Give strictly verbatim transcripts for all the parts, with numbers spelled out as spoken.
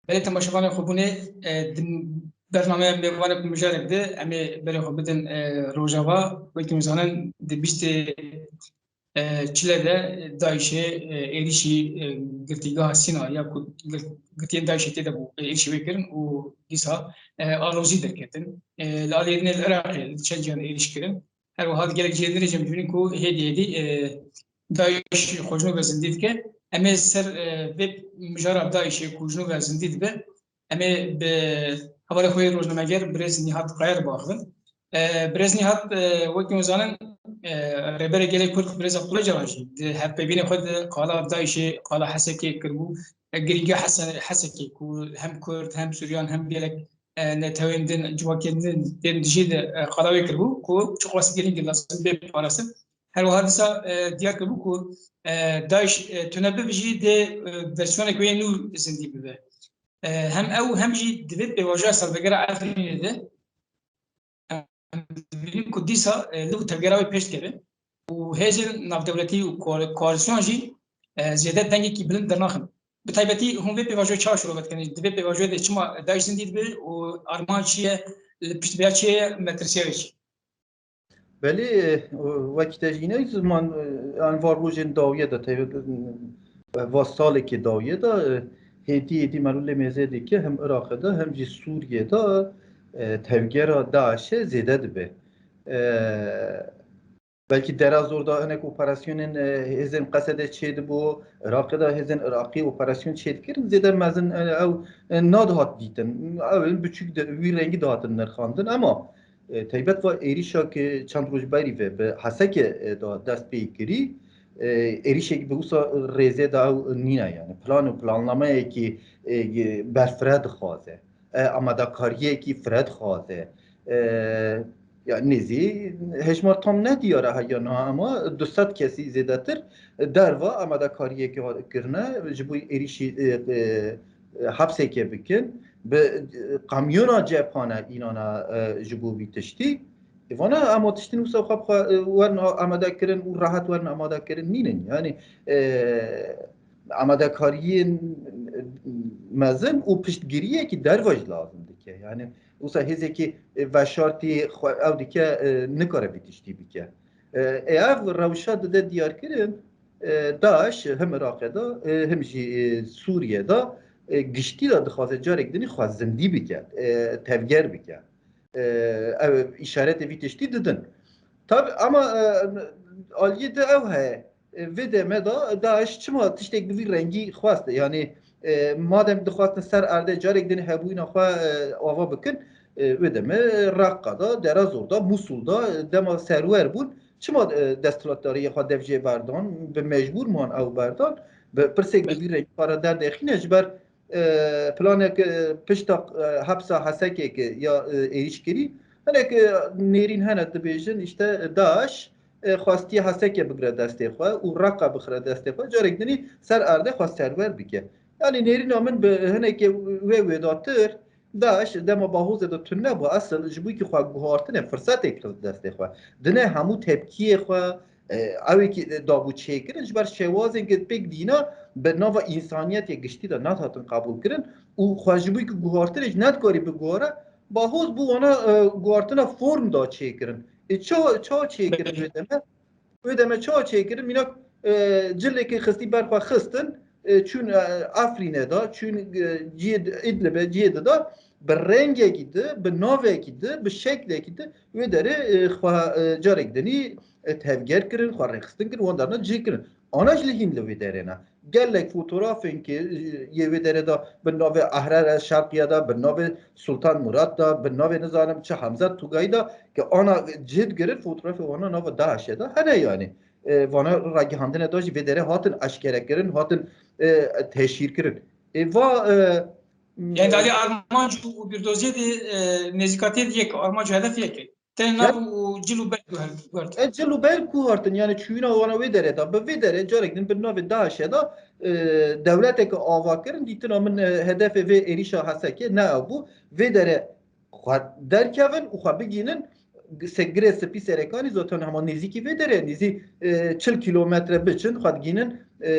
Belê temaşevanên xwebûnê, e, di bernameya mêvanek û mijarek de em ê berê xwe bidin, e, Rojava. Wekî hûn zanin, di bîstê, e, çile de DAIŞê, e, êrişî, e, girtîgeha Sîna ya ku gir-, girtiyên DAIŞê tê de bû, e, êrişî wê kirin û dîsa, e, alozî derketin. E, li aliyê din li Iraqê li çend ciyan êrîş kirin. Her wiha di gelek cihê din jî em dibînin ku hêdî hêdî, e, DAIŞ xwe ji nû ve zindî dike. Em ê ser, e, vê mijara DAIŞê ku ji nû ve zindî dibe, em ê bi hevalê xwe yê rojnameger birêz Nîhat Kaya re biaxivin. E, birêz Nîhat, e, wekî hûn zanin, e, Rêberê Gelê Kurd birêz Abdullah Calan jî di hevpeyvînê xwe de qala DAIŞê, qala Hesekê kiribû. E, girîngiya Hese-, Hesekê ku hem Kurd, hem Suryan, hem gelek, e, netewên din, civakên din tên dijî de, e, qala wê kiribû ku çiqas girîng e, lazim bê parastin. Her wiha dîsa, e, diyar kiribû ku, e, DAIŞ, e, tune bibe jî dê, e, versiyonek wê nû zindî bibe. E, hem ew hem jî di vê pêvajoya salvegera Efrînê de em dibînin ku dîsa, e, li tevgera wê pêş dikeve û hêzên navdewletî û koal-, koalîsyon jî, e, zêde dengekî bilind dernaxin. Bi taybetî hûn vê pêvajoyê çawa şirove dikin? Di vê pêvajoyê de çima DAIŞ zindî dibe û armanc çi ye? Li pişt vêya çi ye? Metirsiya wê çi? Belê, e, wekî te jî îne ziman, e, yani va rojên dawiye de, tevgera, e, va salekê dawiye de, e, hêdî hêdî merû lê mêze dike, hem Iraqê de hem jî Sûriyê de, e, tevgera DAIŞê zêde dibe. E, belkî dera zor de hinek operasyonên, e, hêzên Qesedê çêdibû, Iraqê de hêzên Iraqî operasyon çêdikirin, zêde mezin, e, ew, e, nadihat dîtin. Ew ên biçûk de, wî rengî dihatin nirxandin, ema, e, taybet va êrîşa ki çend roj berî ve bi Hesekê, e, de dest pê kirî, e, êrîşekî bi wisa rêzê de ew nîne, yani plan û planlameyekî, e, berfireh dixwaze. E, amadekariyekî fireh dixwaze. E, ya nêzî hejmar tam ne diyar e heya niha, ema du sed kesî zêdetir derva amadekariyekê kirine ji bo êrîşî, e, e, hepsêkê bikin. Bi, e, kamyona cephane înana, e, ji bo vî tiştî. E, vana ema tiştî wisa xwe bi xwe, e, werin a-, amade kirin û rehet werin amade kirin nînin. Yani, e, amadekariyên mezin û piştgiriyekî derva jî lazim dike. Yani wisa hêzekî, e, veşartî xwe ew dike, e, nikare vî tiştî bike. E, e, ev rewşa dide diyarkirin, e, DAIŞ him Iraqê de, e, him jî, e, Sûriyê de, e, giştî de dixwaze carek dinî xwe zindî bike, e, tevger bike. E, ew îşaretê vî tiştî didin. Tabi, ama, e, aliyê di ew heye. E, vê demê de DAIŞ çima tiştek bi vî rengî xwest? Yani, e, madem dixwestin ser erdê carek din hebûyîna xwe, e, ava bikin, e, vê demê Reqqa da, Dera Zor da, Musul da, e, dema serwer bûn, çima, e, desthilatdariyê xwe dev jê berdan, bi mecbûr man ew berdan, bi pirsek bi vî rengî xwe re derdexîne ji ber e, planek, e, pişta, e, hepsa Hesekê ke ya, e, êrîş kirî, hinek, e, nêrîn hene dibêjin, işte, DAIŞ, e, xwestiye Hesekê bigire destê xwe û Reqa bixire destê xwe, carek dinî ser erdê xwe serwer bike. Yani nêrîna min bi hinekê wê wêdatir, DAIŞ dema Bahozê de tune bû, esil ji bo ki xwe guhartine firsetek xist destê xwe. Dine hemû tepkiyê xwe, e, ew ê ki dabû çêkirin, ji ber şewazên ki pêk dîna bi nava însaniyetê giştî de nedihatin qebûl kirin û xwe ji bo ki guhartinê jî nedikarî biguhare, Bahoz bû wana, e, guhartina form da çêkirin. E, ça, ça çêkirin wê deme? Wê deme ça çêkirin? Mînak, e, cilekê xistî ber xwe xistin, e, çûn, e, Efrînê de, çûn, e, cihê di-, Idlibê, cihê di de, bi rengekî di, bi navekî di, bi şeklekî di, wê derê, e, xwe, e, carek dinî, e, tevger kirin, xwe rêxistin kirin, wan derna cih kirin. Ana ji li hîn li wê derê ne. Gelek fotografên ki, e, yê wê derê de bi navê Ahrar el Şerqiye de, bi navê Sultan Murat de, bi navê nizanim çi Hamza Tugayî de, ki ana cih digirin, fotografê wana nava DAIŞê de hene yani. E, vana ragihandine de jî vê derê hatin eşkere kirin, hatin, e, teşhîr kirin. E, va, e, Yani dalî armanc û bîrdoziyê de, e, nêzîkatiyê de yek, armanc û hedef yek e. Tenê nav û cil û berg guhert-, guhert. E, cil û berg guhartin, yani çûyîna wana wê derê de. Bi vê derê carek din bi navê DAIŞê de, e, dewleteke ava kirin, dîtina min, e, hedefê vê êrîşa Hesekê ne ew bû. Vê derê xwe derkevin û xwe bigînin se-, Girê Spî Serekanî, zaten hema nêzîkî vê derê, nêzî, e, çil kîlometre biçin, xwe digînin e,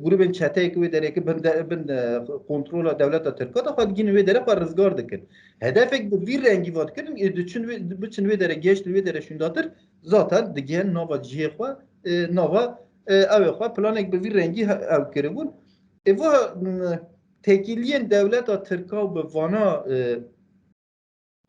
grûbên çeteyê ku wê derê ki bin de, bin, e, kontrola dewleta Tirka de xwe digihînin wê derê xwe rizgar dikin. Hedefek bi vî rengî va dikirin, e, diçin wê, biçin wê derê, gêştin wê derê şûndatir, zaten digihen nava cihê xwe, e, nava, e, ew ê xwe, planek bi vî rengî he-, ew kiribûn. E, va, m, têkiliyên dewleta Tirka û bi vana, e,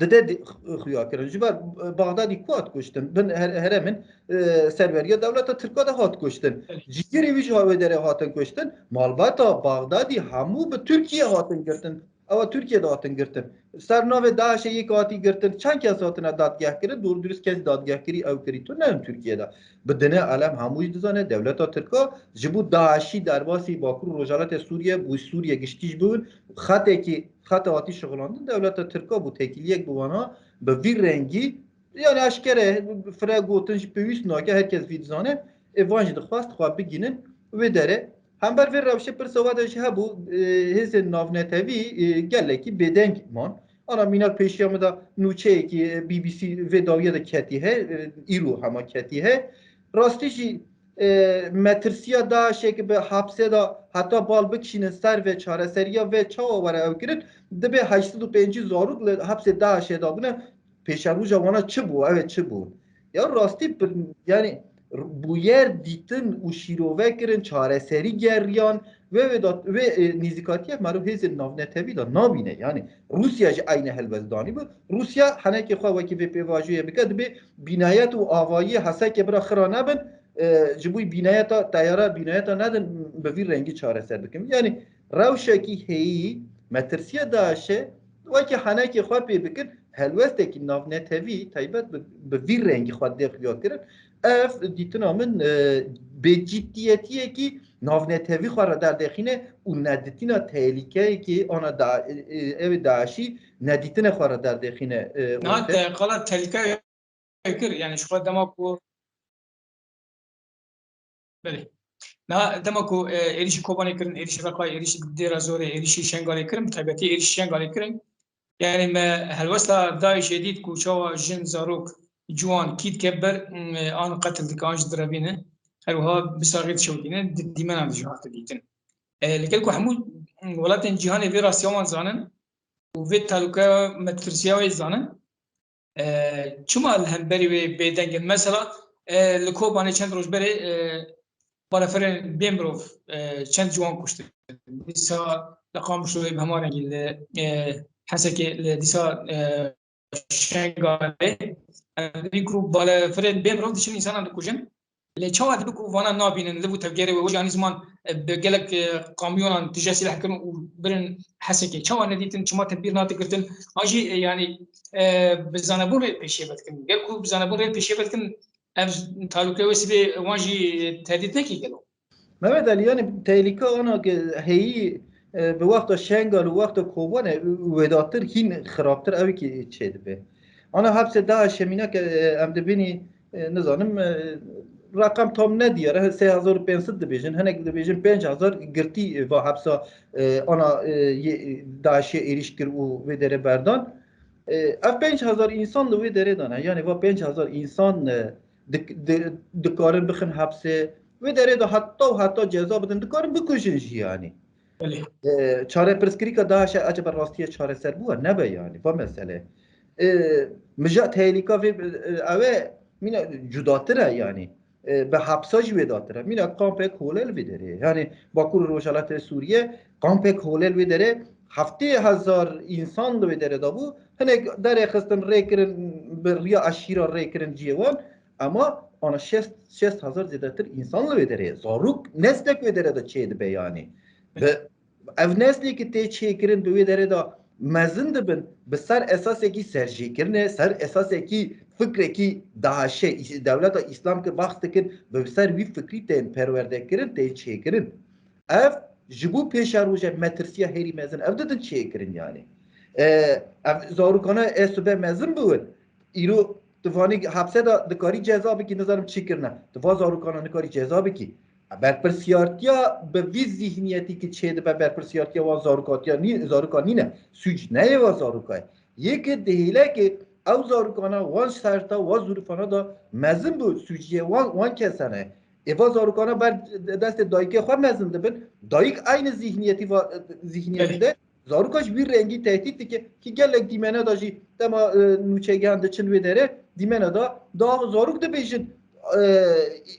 dide di-, xuya kirin. Ji ber, e, Baxdadî ku hat kuştin, bin her-, herêmin, e, serweriya dewleta Tirka de hat kuştin. Cîgirê wî ji wê derê hatin kuştin. Malbata Baxdadî hemû bi Tirkiye hatin girtin. Ewa Tirkiye de hatin girtin. Ser navê DAIŞê yek hatî girtin. Çend kes hatine dadgeh kirin? Doğru dürüst kes dadgehkirî ew kirî tu ne Tirkiye de. Bi dine alem hemû jî dizane dewleta Tirka ji bo DAIŞî derbasî Bakur û Rojhilatê Sûriye bû Sûriye giştî ji bûn. Xetekî, xeta hatî şixulandin dewleta Tirka bû têkiliyek bi wana bi vî rengî, yani eşkere fire gotin jî pêwîst nake, her kes vî dizane. Ê van jî dixwest xwe bigînin wê derê. Hember vê rewşê pirsa we de jî hebû, e, hêzên navnetewî, e, gelekî bêdeng man. Ana mînak pêşiya min de nûçeyekî, e, B B C vê dawiye de ketî he, e, îro hema ketî he. Rastî jî, e, metirsiya DAIŞê ki bi hapsê de heta bal bikişînin ser vê çareseriya vê çawa were ew kirin, dibê heşt sed û pêncî zarok li hapsê DAIŞê de bûne, pêşerûja wana çi bû, ew ê çi bû? Ya rastî pir, yani, r-, bûyer dîtin û şîrove kirin, çareserî geriyan, wê, wê dat, wê, e, nîzîkatiyek mero hêzên navnetewî de nabîne. Yani, Rûsya jî eyne helwest danî bi. Rûsya henekê xwe wekî vê pêvajoyê bike, dibê bînayet û avayiyê Hesekê bira xira nebin, e, ji bo bînayeta teyara, bînayeta nedin, bi vî rengî çareser bikin. Yani, rewşekî heyî, metirsiya DAIŞê, wekî henekê xwe pê bikin, helwestekî navnetewî taybet bi, bi vî rengî xwe dê xuya kirin. Ev dîtina min, e, bêciddiyetiyekî navnetewî xwe re derdêxîne û nedîtina tehlîkeyekî ana da, e, e, ew ê DAIŞî nedîtine xwe re derdêxîne, e, Niha ortê. Te qala tehlîkeyê kir, yani ji xwe dema ku Belê. Niha dema ku, e, êrîşî Kobanê kirin, êrîşî Reqayê, êrîşî Dêra Zorê, êrîşî Şengalê kirin, bi taybetî êrîşî Şengalê kirin. Yani me helwesta DAIŞê dît ku çawa jin, zarok, ciwan, kî dike ber, m, an qetil dike, an jî direvîne. Her wiha bi saxê dişewitîne, di dîmena de jî hate dîtin. E, li gel ku hemû welatên cîhanê vê rastiya wan zanin û vê tehlûkeya metirsiya wê zanin, E, çima li hemberî wê bêdeng in? Mesela, e, li Kobanê çend roj berê, e, balafirên bê mirov, e, çend ciwan kuştin. Dîsa li Qamişloyê bi hema rengî li, e, Hesekê, li dîsa, e, Şengalê. Em dibîn ku balafirên bê mirov diçin însanan dikujin. Lê çawa dibe ku vana nabînin, liv û tevgerê wê, wê jî anî ziman, e, bi gelek, e, kamyonan tije sîleh kirin û birin Hesekê. Çawa nedîtin, çima tedbîr nate girtin? An jî, e, yanî, e, bi zanebûn rê pêşiye vedikin. Gel ku bi zanebûn rê pêşiye vedikin, ev talûke wê sibê wan jî tedît nekî gelo? Mehmet Ali, yani tehlike ana ki heyî, e, bi wexta Şengal û wexta Kobanê wêdatir hîn xirabtir ew ki çêdibe. Ana hepsê DAIŞê mînak, e, em dibînî, e, nizanim, e, reqem tam nediyar e, sê hezar û pênc sed dibêjin, hinek dibêjin pênc hezar girtî, e, va hepsa, e, ana, e, yê, DAIŞê êrîş kir û wê derê berdan. E, ev pênc hezar însan li wê derê de ne. Yani va pênc hezar însan, e, dik-, di-, dikarin bixin hepsê. Wê derê de heta û heta ceza bidin, dikarin bikujin jî yani. Belê. E, çarepirsgirîka DAIŞê ecebe rastiye çareser bû? Nebe yani, va mesele. E, mija tehlîka vê, e, ew e, mîna cudatir e yani. E, bi hepsa jî wêdatir e. Mîna kampek holê li vê derê. Yani Bakur û Rojhilatê Sûriye kampek holê li vê derê heftê hezar însan li wê derê de bû. Hinek derê xistin rê kirin, bi riya eşîra rê kirin cihê wan. Ema ana şêst, şêst hezar zêdetir însan li wê derê ye. Zarok neslek wê derê de çê dibe yani. Bi, ev neslê ki tê çêkirin bi wê derê de mezin dibin, bi ser esasekî serjêkirine, ser esasekî fikrekî DAIŞê, Îs-, dewleta Îslam ki behs dikin, bi ser wî fikrî tên perwerde kirin, tên çêkirin. Ev ji bo pêşeroje metirsiya herî mezin ev didin çêkirin yani. E, ev zarokana ê sibe mezin bûn. Îro tu vanî hepse de dikarî ceza bikî, nizanim çi kirine. Tu va zarokana nikarî ceza bikî. Berpirsiyartiya bi vî zihniyetî ki çêdibe, berpirsiyartiya wan zarokatiya nî-, zarokan nîne. Sûc neyê wan zaroka ye. Yê ki dihêle ki ew zarokana wan şerta, wan zûrifana de mezin bû, sûciyê wan, wan kesane. Ê va zarokana ber destê dayikê xwe mezin dibin. Dayik aynı zihniyetî va-, zihniyetî de zaroka ji wî rengî tehdît dike ki gelek dîmene de jî dema, e, nûçegihan diçin wê dere, dîmene de da zarok dibêjin, e,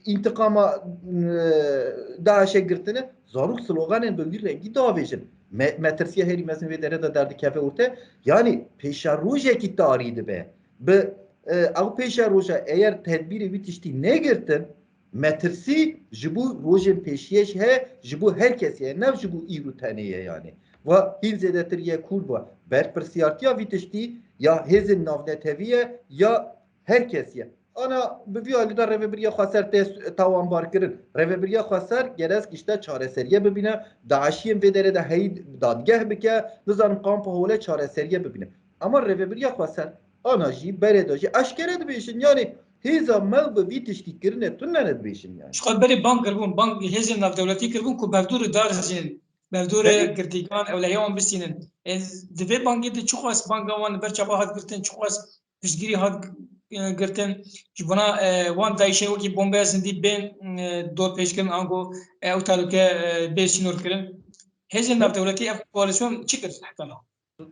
întiqama, e, DAIŞ'e girtine. Zarok sloganên bi wî rengî davêjin. Me-, metirsiya herî mezin wê dere de derdikeve orte. Yanî pêşerojekî tarî dibe. Bi, e, ew pêşeroja eger tedbîrê wî tiştî negirtin, metirsî ji bo rojên pêşiyê jî heye, ji bo her kesî ye, ne ji bo îro tenê ye yanî. Va hîn zêdetir yê Kurd va. Berpirsiyartiya vî tiştî ya hêzên navnetewî ye, ya her kesî ye. Ana bi vî alî de Rêvebiriya Xweser tê tawanbar kirin. Rêvebiriya Xweser gerek îşte çareseriye bibîne. DAIŞ'iyên vê derê de heyî dadgeh bike, nizanim kampa Holê çareseriye bibîne. Ama Rêvebiriya Xweser ana jî berê de jî eşkere dibêjin. Yanî hêza me bi vî tiştî kirine tune ne dibêjin yanî. Ji xwe berê bang kiribûn, bang hêzên navdewletî kiribûn ku berdûrê darizên, berdûrê Belê. girtîgan ewlehiya wan bistînin. Ê, di vê bangê de çiqas banga wan li ber çava hat girtin, çiqas piştgirî hat, e, girtin. Ji bona, e, wan DAIŞ'ê wekî bombeya zindî bên, e, dorpêçkirin ango, e, ew tehlûke, e, bê sînorkirin. Hêzên navdewletî ev koalîsyon çi kir heta niha?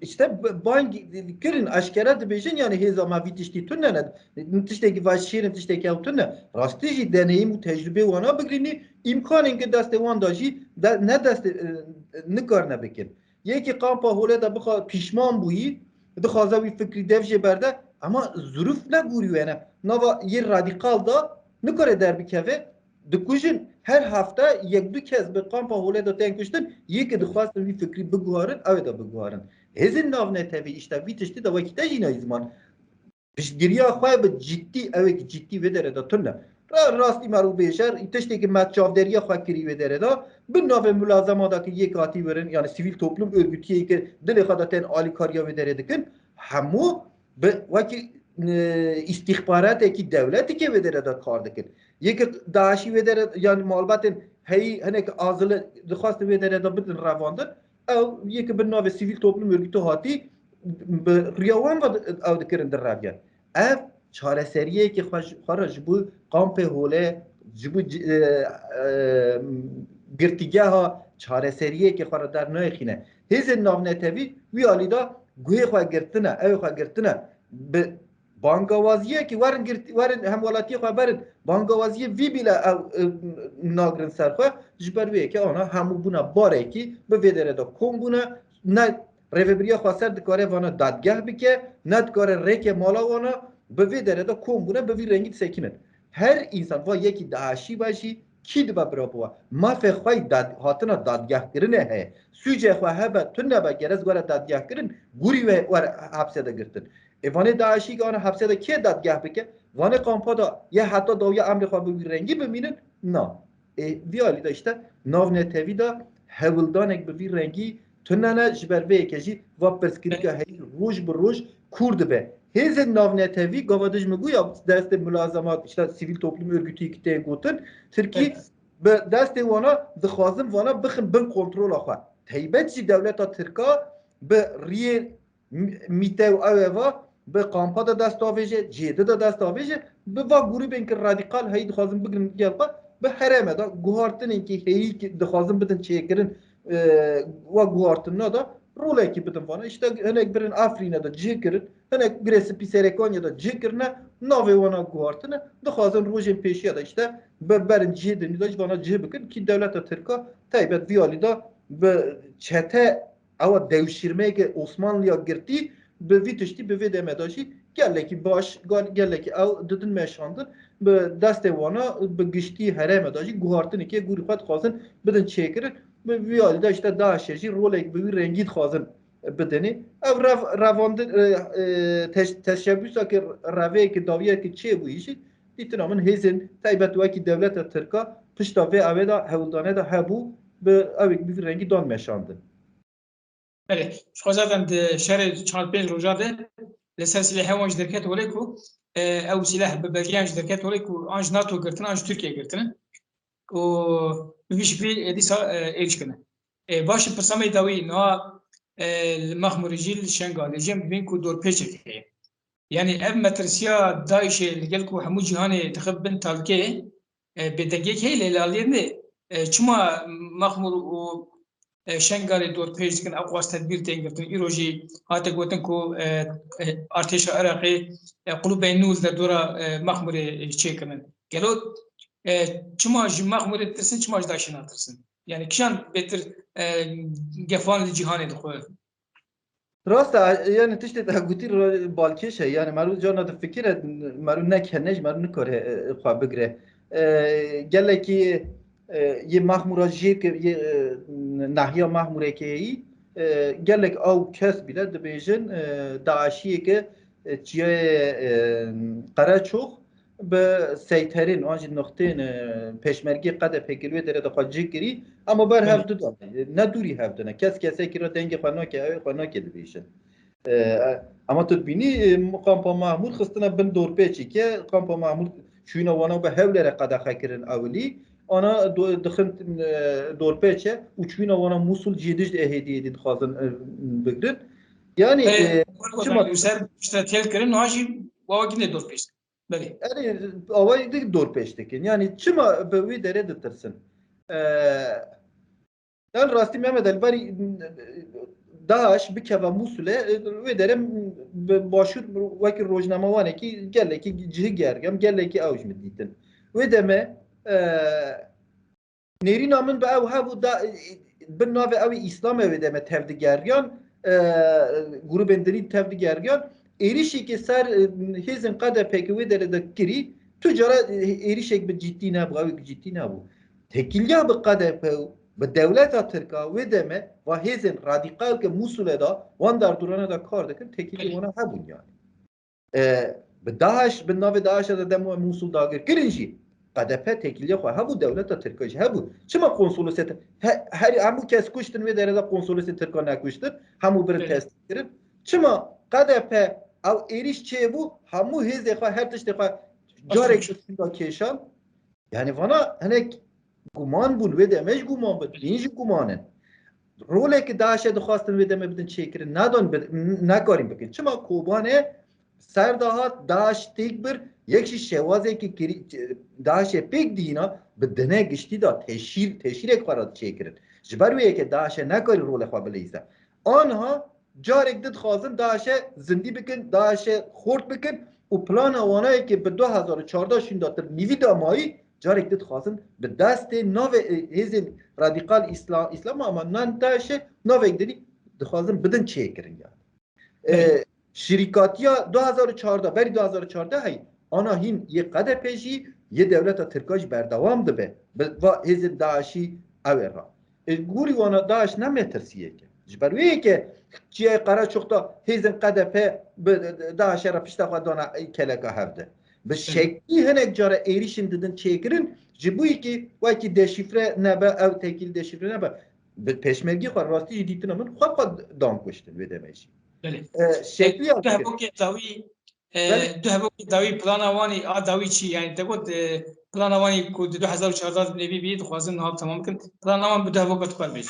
İşte b-, bang kirin, eşkere dibêjin, yanî hêza me vî tiştî tune ne. Tiştekî va şêrin, tiştekî ew tune. Rastî jî deneyîm û tecrûbê wana bigirînî, îmkanên ki destê wan de jî de, ne destê, e, nikarine bikin. Yekî kampa Holê de bixa pîşman bûyî, dixwaze wî fikrî dev jê berde, ema zuruf ne gûrî wê ne. Nava yê radîkal de nikare derbikeve, dikujin, her hefte yek du kes bi kampa Holê de tên kuştin, yê ki dixwastin wî fikrî biguharin, ew ê de biguharin. Hêzên navnetewî îşte vî tiştî de wekî te jî nayî ziman. Piştgiriya xwe bi ciddî, ew ê ki ciddî vê derê de tune. Ra-, rastî me rû bêje, tiştê ki me çavderiya xwe kirî wê derê de, bi navê mulazema de ki yek hatî werin, yanî sivîl toplum örgütiyê ki dilê xwe de tên alîkariya wê derê dikin, hemû bi wekî, e, îstîxbarateke dewletekê wê derê de kar dikin. Yê ki DAIŞ'î wê derê, yanî malbatên heyî hinek azili dixwastin wê derê de bidin revandin, ew yê ki bi navê sivîl toplum örgütü hatî bi riya wan ve ew dikirin direviyan. Ev çareseriyeke xwe ji, xwe re ji bo kampê Holê, ji bo ci-, e, e, girtîgeha çareseriyeke xwe re dernayêxîne. Hêzên navnetewî wî alî de guhê xwe girtine, ew xwe girtine. Bi bangawaziyekî werin girt-, werin hemwelatiyê xwe berin. Bangawaziyê vî bîle ew, e, nagrin ser xwe. Ji ber wê yekê ana hemû bûne barekî bi vê derê de kom bûne. Ne Rêvebiriya Xweser dikare vana dadgeh bike, ne dikare rêke mala wana, bi vê derê de kom bûne, bi vî rengî disekinin. Her însan va yekî DAIŞ'î be jî kî dibe bira biwa. Mafê xwe yî dad-, hatina dadgehkirinê heye. Sûcê xwe hebe, tune be, gerez were dadgehkirin, gurî wê were hepse de girtin. Ê vanê DAIŞ'î ki ana hepse de kê dadgeh bike? Vanê kampa da yê heta dawiya emrê xwe bi wî rengî bimînin? Na. Ê, vî alî de îşte navnetewî de hewildanek bi vî rengî tune ne, ji ber vê yekê jî va pirsgirêka heyî roj bi roj kûr dibe. Hêzên navnetewî gava dijmin ku ya destê mulazemat, îşte sivîl toplum örgütü ki tê gotin, Tirkî Evet. bi destê wana dixwazin vana bixin bin kontrola xwe. Teybet jî dewleta Tirka bi riyê M-, mîte û ew eva bi kampa de dest avêje, cêdi de dest avêje, bi va grûbên ki radîkal heyî dixwazin bigrin gel xwe, bi herême de guhartinên ki heyî ki dixwazin bidin çêkirin, e, wa guhartinina de rolekî bidin vana. Îşte hinek birin Efrîne de cih kirin, hinek Girê Spî Serêkaniyê de cih kirine, navê wana guhartine, dixwazin rojên pêşiya de îşte bi-, berin cihê dinî de ji vana cih bikin, ki dewleta Tirka teybet vî alî de bi çete ewa dewşîrmeyeke Osmanliya girtî bi vî tiştî, bi vê demê de jî gelekî baş, gel-, gelekî ew didin meşandin. Bi destê wana, bi giştî herême de jî guhartinekê gurî xwe dixwazin bidin çêkirin. Bi vî alî de îşte DAIŞ'ê jî rolek bi wî rengî dixwazin bidinê. Ev rev-, revandin, e, e, teş-, teşebbûsa ki reveyekî dawiyekî çêbûyî jî dîtina min hêzên teybet wekî dewleta Tirka pişta vê ewê de hewldane de hebû, bi ewek bi vî rengî dan meşandin. Belê. Ji xwe zaten di şerê çar pênc roja de li ser silêhê wan ji derket holê ku, e, ew sileh bi belgeyan ji derket holê ku an ji NATO girtin an ji Tirkiye girtin. Û bi vî şiklî, e, dîsa, e, êrîş kirine. E, baş e, pirsa me dawî niha, e, li Mexmûrê jî li Şengalê jî em dibînin ku dorpêçek heye. Yanî ev metirsiya DAIŞ'ê li gel ku hemû cîhanê dixe bin talkê, e, bêdengiyek heye lê li aliyê din, e, çima Mexmûr û, e, Şengalê dorpêç dikin, ew qas tedbîr tên girtin. Îro jî hate gotin ku, e, e, artêşa Iraqê, e, qulûbeyên nû li derdora, e, Mexmûrê çêkirin. Gelo, e, çima ji Mexmûrê ditirsin, çima ji DAIŞê natirsin? Yani kîjan bêtir, e, gefan li cîhanê dixwe? Rast e, yani tiştê te gotî re balkêş e. Yani merû carna difikire, merû nekene jî, merû nikare, e, xwe bigire. E, gelekî, e, yê Mexmûra jê ke, yê, e, nahiya Mexmûrê ke heyî, e, gelek ew kes bîle dibêjin, e, DAIŞiyeke, e, çiyayê, e, Qereçox, bi seyterên an jî nuqtên, e, pêşmergê Q D P kir wê derê de xwe cih kirî, ama ber hev Belê. du dane, ne dûrî hev dine. Kes kesekî re dengê xwe nake, ew ê xwe nake dibêjin. E, ama tu dibînî, e, kampa Mahmûr xistine bin dorpêçî ke, kampa Mahmûr çûyîna wana bi hewlêre qedexe kirin ewilî, ana do-, dixin, e, dorpêçe û çûyîna wana Mûsul jî dij êhêdî êdî dixwazin, e, bigrin. Yani, Belê, e, wek çima gotin, ser piştre têl kirin, niha jî wawa gine dorpêç. Belê. Erê, awayî dik dorpêç dikin. Yani çima bi wî derê ditirsin? Ee, yani rastî Mehmet Ali berî DAIŞ bikeve Mûsulê, e, wê derê bi başûr wekî rojnamewanekî gelekî cihî gergem, gelekî ew ji min dîtin. Wê deme, e, Nêrîna min bi ew hebû da, bi navê ew ê Îslamê wê deme tevdigeriyan, e, grûbên dinî tevdigeriyan, êrîşekê ser, e, hêzên Q D P ke wê derê de kirî, tu cara, e, êrîşek bi cidî nebû, ew ê cidî nebû. Têkiliya bi Q D P û bi dewleta Tirka wê deme va hêzên radîkal ke Mûsulê de wan derdorane de kar dikin, têkiliyê wana hebûn yani. E, bi DAIŞ, bi navê DAIŞ de demo Mûsul dagir kirin jî, Q D P têkiliya xwe hebû, dewleta Tirka jî hebû. Çima konsolosê Tir-, he-, her, hemû kes kuştin wê derê de konsolosê Tirka nekuştin, hemû birin Belê. teslim kirin. Çima Q D P ew êrîş çêbû, hemû hêzê xwe, her tiştê xwe carek Başlamış. dişinda kêşan? Yani vana hinek guman bûn, wê demê jî guman bin, din jî guman in. Rolê ke DAIŞê dixwastin wê demê bidin çêkirin, nadan bi-, n-, nekarîn bikin. Çima Kobanê ser dahat, DAIŞ têk bir, yek jî şewazekî kirî-, DAIŞê pêk dihîna, bi dine giştî de teşhîr, teşhîrek xwe re çêkirin. Ji ber wê yekê DAIŞê nekarî rolê xwe bileyîze. Anha carek di dixwazin DAIŞê zindî bikin, DAIŞê xort bikin û plana wana yekê bi du hezar û çardeh şûnda tir nîvî de mayî, carek di dixwazin bi destê navê, e, hêzên radîkal Îsla-, Îslam ama nan DAIŞê navek dinî dixwazin bidin çêkirin yani. E, Belê. Şirîkatiya du hezar û çardeh, berî du hezar û çardeh hey, ana hîn yê Q D P jî, yê dewleta Tirka jî berdewam dibe. Bi va hêzên DAIŞî ew ê ra. E, gorî wana DAIŞ ne metirsiyek e. Ji ber wê yekê çiyayê Qereçox de hêzên Q D P bi DAIŞê re pişta xwe dana keleka hev de. Bi Hı. şeklî hinek cara êrîşên didin çêkirin, ji bo yekî wekî deşîfre nebe, ew tekîl deşîfre nebe. Bi pêşmergî xwe rastî jî dîtina min xwe xwe dan kuştin wê demê jî. Belê. E, şeklî E, ya tu fikir. hevokê dawî, e, Belê. tu hevokê dawî plana wanî a dawî çi? Yani te got, e, plana wanî ku di du hezar û çardeh de nêvî bî, dixwazin niha temam bikin. Plana wan bi tu hevoka tu xwe bêje.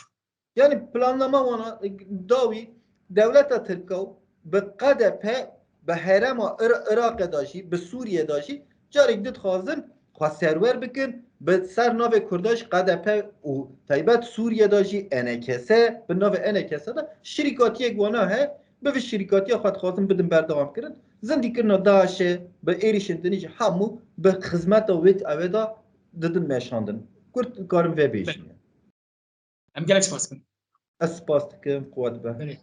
Yani planlama wana, e, dawî dewleta Tirka bi Q D P bi herêma Ir-, Iraqê de jî, bi Sûriyê de jî carek di dixwazin xwe serwer bikin, bi ser navê Kurda jî Q D P û taybet Sûriyê de jî E N K S, bi navê E N K S de şirîkatiyek wana heye, bi vî şirîkatiya xwe dixwazin bidin berdewam kirin. Zindîkirina DAIŞê bi êrîşên dinî jî hemû bi xizmeta wê ew ê de didin meşandin. Kurt karin vê bêjin. Em gelek spas dikin. Ez spas dikim, quwet be. Belê.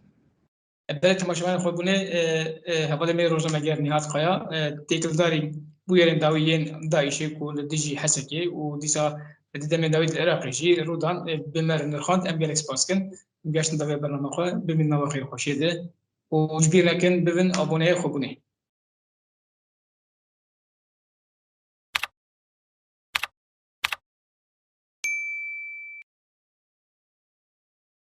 Belê temaşevanên xwebûnê, e, e, hevalê me rojnameger Nîhat Kaya, e, têkildarî bûyerên dawî yên DAIŞê ku li dijî Hesekê û dîsa di demên dawî di Iraqê jî rû dan, e, bi me re nirxand, em gelek spas dikin. Em geştin da vê bernama xwe, bimînin nava xêr û xweşiyê de û ji bîr nekin, bibin aboneyê xwebûnê.